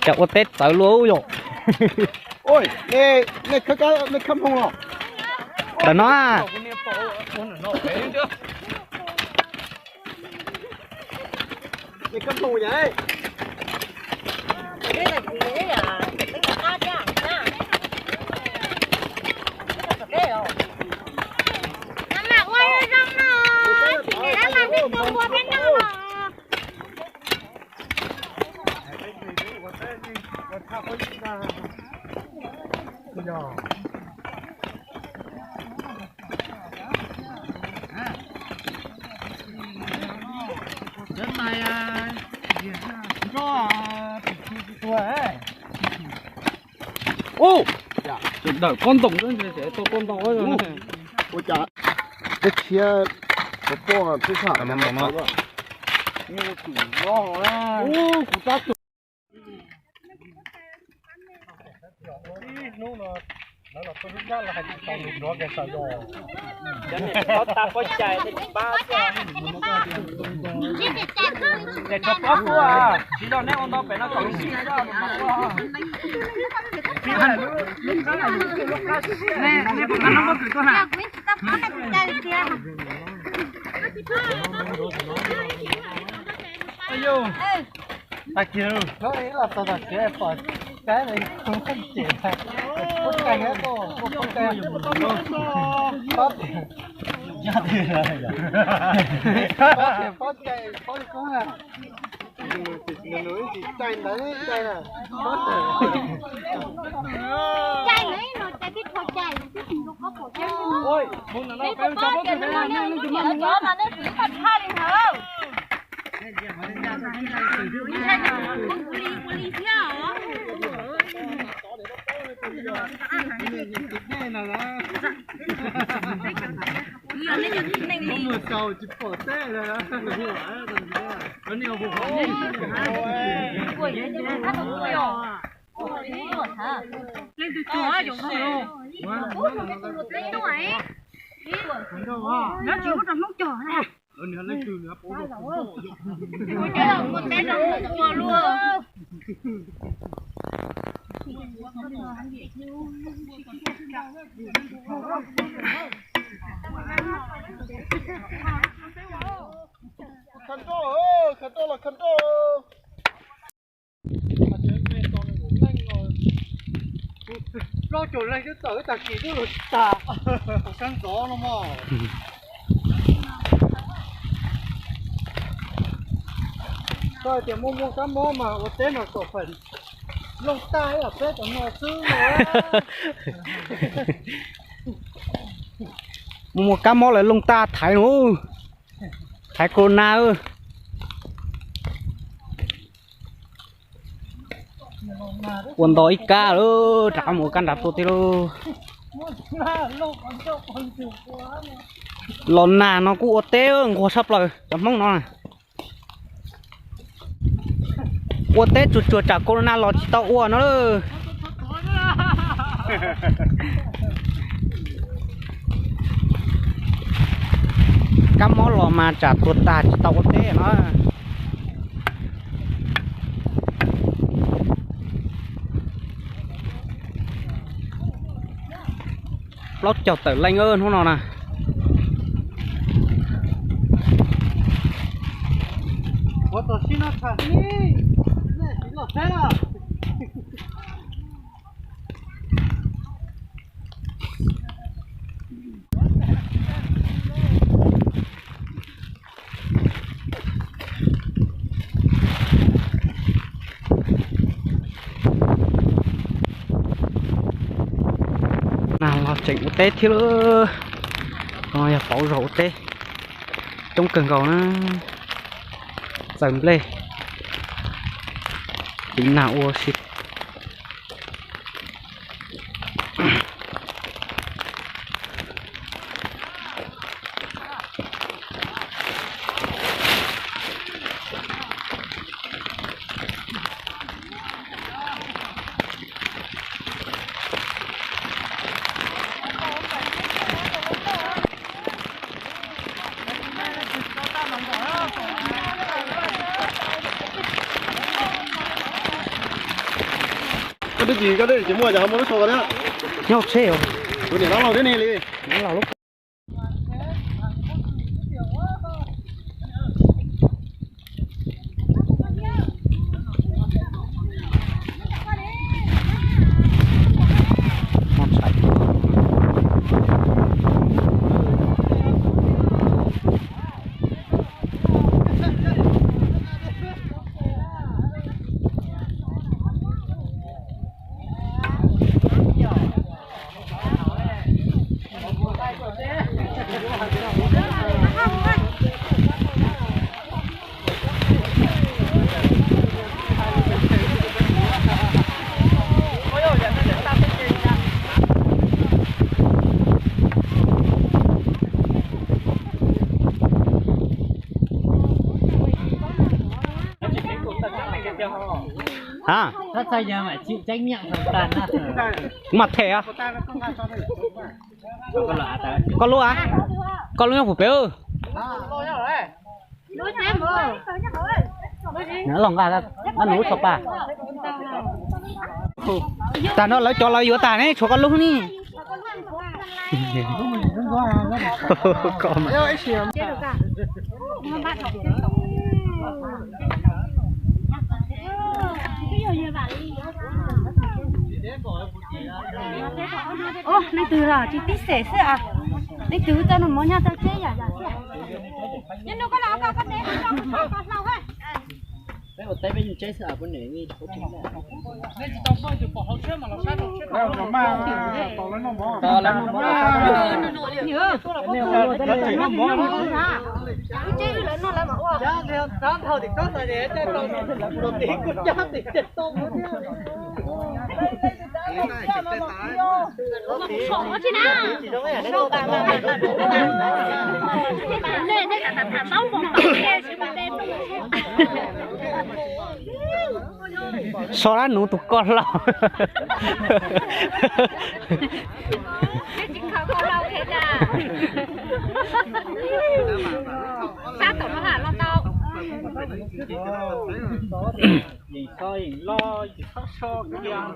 Cas ua teb txawv luaj yom. Nej khab hmoo los? Ntawm no. Ub, sawv daws pob ntoo, pob ntoo. Ua cas teb tshiab, poj poj teb tham no. Ub, kuv tab tus. Tag kis los tau tag kev pom saib li, kuv cem pob cai, pob cai, pob cai, pob cai, pob cai, pob cai ntawd cai na. Plaub caug leej twb tawm ib tag kis twb los tsis tag, sab ntxov no mog. Koj hais tias muaj muaj kab mob mas ua teb mas kom feem looj tag ib yam peb cov no xwb no. Muaj muaj kab mob lawv looj tag thaiv no, thaiv corona. Ua nto ib kab lawm, rov qab mus ua kab nrad tuaj thiab lauj. Los nag no kuj ua teb nquag tshaj plaws cov Hmoob no. Ua teb tsuag tsuag tsam corona los tsis tau ua no lawm. Kab mob los mas tsam tuag tag tsis tau ua teb no. Plaub caug tawm leej hnub no na. Nag los tseem ua teb thiab lauj. No yog pauv zog ua teb coob kawg nkaus na. Txawm nplej. Tiv nag ua si. Koj twb tsis, koj twb tsis muaj cov muaj lub xua ko thiab. Nyob tsheb os. Tus niam loj laus thiab ne li. Hab, kuv mam them. Koj lub a? Koj lub nyob puag pem. Los nqa, nqa nws lub xov pas. Tag no lawv cov lawv yuav tag ne, tshuav koj lub ne. Leej twg los tsis tib xeem xwb as. Leej twg txoj noj mov nyob txoj tsheb yam yam xwb. So dab nuv tus ko hlau. Sab tom no los tau. Yeem txho yeem loj yeem txhob so kiag.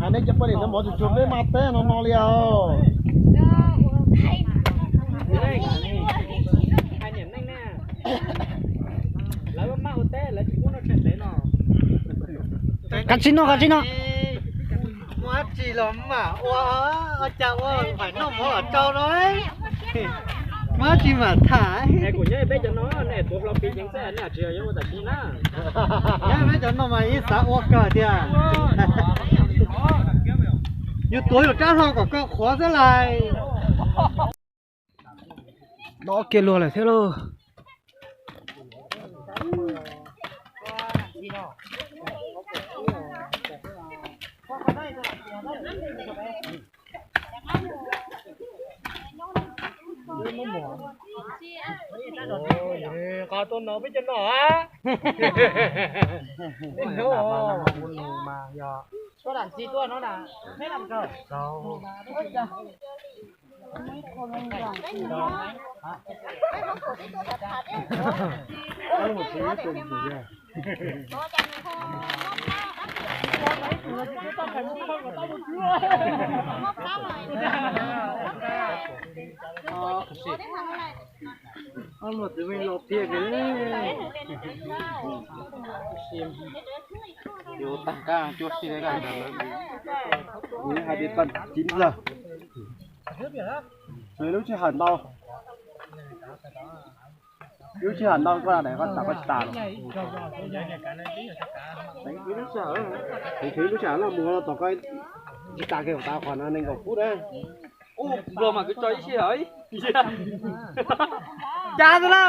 Hais nej cov poj niam noj mov tsuag tsuag peb maj teb no no li os. Kav tsij noj, kav tsij noj. Muaj dab tsi los mam ua, ua cas ua phaim noj mov los tsau no. Muaj dab tsi mam tham. Kuv nyob peb cov no, nej tuav hlo pis ceev xwb, nej tsis yog yuav ua tam sim na. Nyob peb cov no mas ib xav ua kawg tiag. Yus tuav yus rab hlau kom koj qhuav xwb lais. Dob kiag luag lawm thiab lauj. Nqa tuaj no peb cov no a. Hnub no mas yog suab dam txiv tuaj no na, peb lam kawg. Ob luag txiv neej los tiag kawg. Yuav tag kab cuab si, kuv hais tias tag kib lawm, lub sij hawm ntau. Ib lub sij hawm ntau koj daim koj tas koj tsis tas los. Ib lub sij hawm, ib lub sij hawm no mus no tom koj tsis tas kiag tas qhov no nees nkaum phút na. Ub, Nplog mas kuv tso ib sij hawm. Cas xwb na.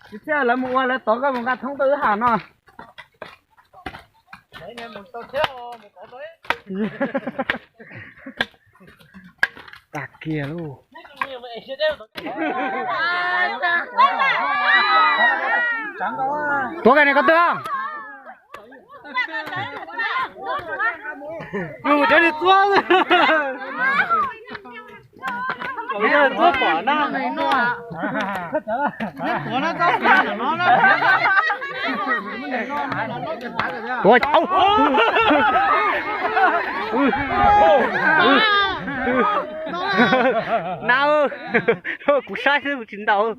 Tsis txhiaj lawv mus ua lawv tod koj mus nqa thoob tuaj wb ham no. Tag kiag lauj. Tuav koj ne koj twg? Yus cov li tuab. Tuab pom na. Tuav, na, kuv saib xwb kuv tsis ntaus.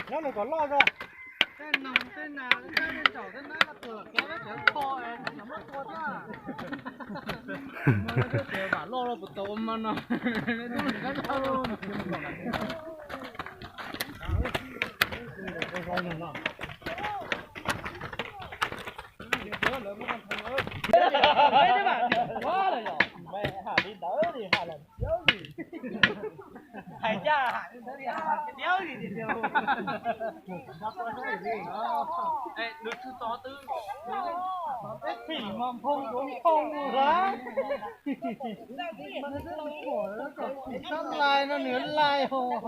Nyob nws kom loj zog. Tej noog tej nas tej nab tej tsaum tej nab tej tuag kev lab tsev kho es nws muab tua thiab. Vam loj los puas tau mas no. Hais ncaj hais li ntawd li hais diav li tiag. Nws tsis tov twb, peb thim mas nphoo nkaus nphoo mus lawm. Sab lais no nws lais hos.